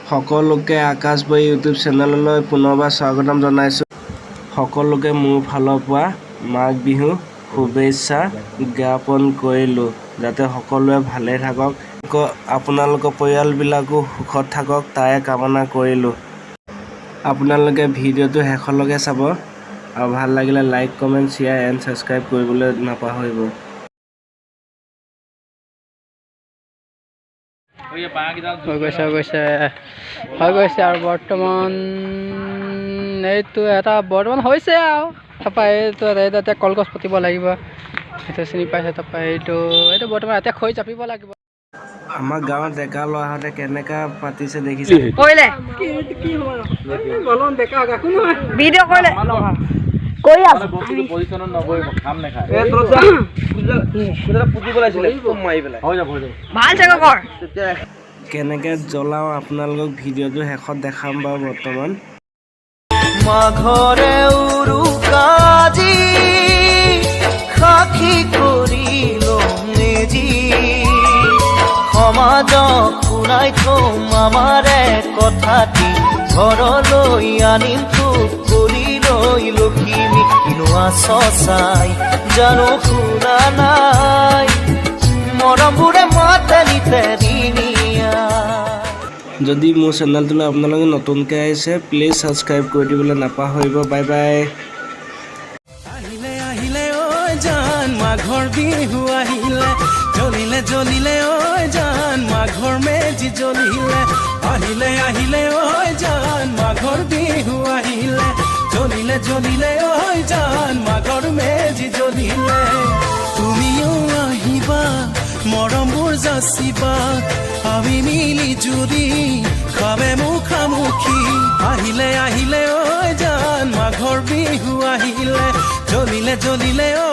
সকলোকে আকাশ বৈ ইউটিউব চেনেললৈ পুনৰবাৰ স্বাগতম জনাইছোঁ। সকলোকে মোৰ ফালৰ পৰা মাঘ বিহু শুভেচ্ছা জ্ঞাপন কৰিলোঁ, যাতে সকলোৱে ভালে থাকক, আপোনালোকৰ পৰিয়ালবিলাকো সুখত থাকক, তাৰে কামনা কৰিলোঁ। আপোনালোকে ভিডিঅ'টো শেষলৈকে চাব আৰু ভাল লাগিলে like, comment, share and subscribe কৰিবলৈ নাপাহৰিব। হৈ গৈছে, হৈ গৈছে, হৈ গৈছে। আৰু বৰ্তমান এইটো এটা বৰ্তমান হৈছে আৰু তাৰপৰা এইটো এতিয়া কলগছ পুতিব লাগিব, সেইটো চিনি পাইছে। তাৰপৰা এইটো বৰ্তমান এতিয়া খৰি জাপিব লাগিব। আমাৰ গাঁৱৰ ডেকা ল'ৰাহঁতে কেনেকা পাতিছে দেখিছে। কৰিলে ভিডিঅ' কৰিলে কৰি আছো। ভাল চাগে কৰ। কেনেকে জ্বলাওঁ আপোনালোকক ভিডিঅ'টো শেষত দেখাম বাৰু। বৰ্তমান মাঘৰে উৰুকাজি সাক্ষী কৰিলো মেজি, সমাজক শুনাই থম আমাৰে কথাটি, ঘৰলৈ আনিম তোক কৰি লৈ লখিমী। কিনো আছ চাই জানো শুনা নাই, মৰমবোৰে মাতে নিতে ৰিঙিয়া। যদি মোৰ চেনেলটোলৈ আপোনালোকে নতুনকৈ আহিছে, প্লিজ ছাবস্ক্ৰাইব কৰি দিবলৈ নাপাহৰিব। Bye bye. আহিলে আহিলে ঐ জান, মাঘৰ বিহু আহিলে, জ্বলিলে জ্বলিলে ঐ জান, মাঘৰ মেজি জ্বলিলে। আহিলে আহিলে ঐ জান, মাঘৰ বিহু আহিলে, জ্বলিলে জ্বলিলে ঐ জান, মাঘৰ মেজি জ্বলিলে। তুমিও আহিবা, মৰমবোৰ যাচিবা, আমি মিলি জুৰি খাবে মুখামুখি। আহিলে আহিলে ঐ জান, মাঘৰ বিহু আহিলে, জ্বলিলে জ্বলিলে ঐ